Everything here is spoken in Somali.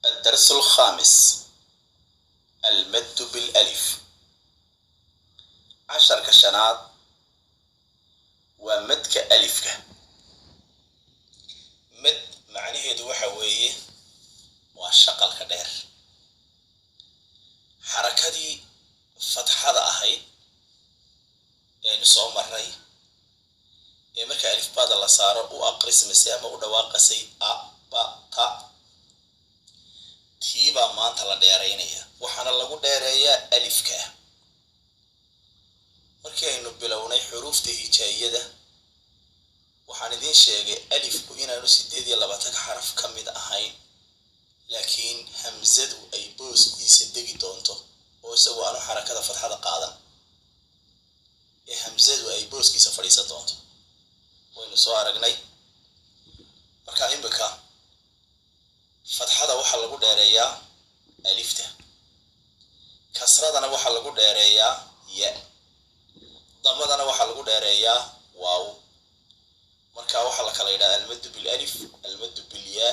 الدرس الخامس: المد بالألف. Casharka shanaad waa madka alifka. Mad macnaheedu waxa weeye waa shaqalka dheer. Xarakadii fatxada ahayd eaynu soo maray ee marka alifbaada la saaro u aqrismasay ama u dhawaaqasay a, ba, ta, tiibaa maanta la dheeraynaya, waxaana lagu dheereeyaa alifka. Markii aynu bilownay xuruufta hijaayada, waxaan idiin sheegay alifku inaanu 28-ka xaraf ka mid ahayn, laakiin hamsadu ay booskiisa degi doonto oo isagu aanu xarakada fatxada qaadan ee hamsadu ay booskiisa fadhiisan doonto. Waynu soo aragnay. Marka imika fatxada waxaa lagu dheereeyaa alifta, kasradana waxaa lagu dheereeyaa ya, damadana waxaa lagu dheereeyaa waaw. Marka waxaa la kala yidhaha almaddu bilalif, almaddu bilyaa.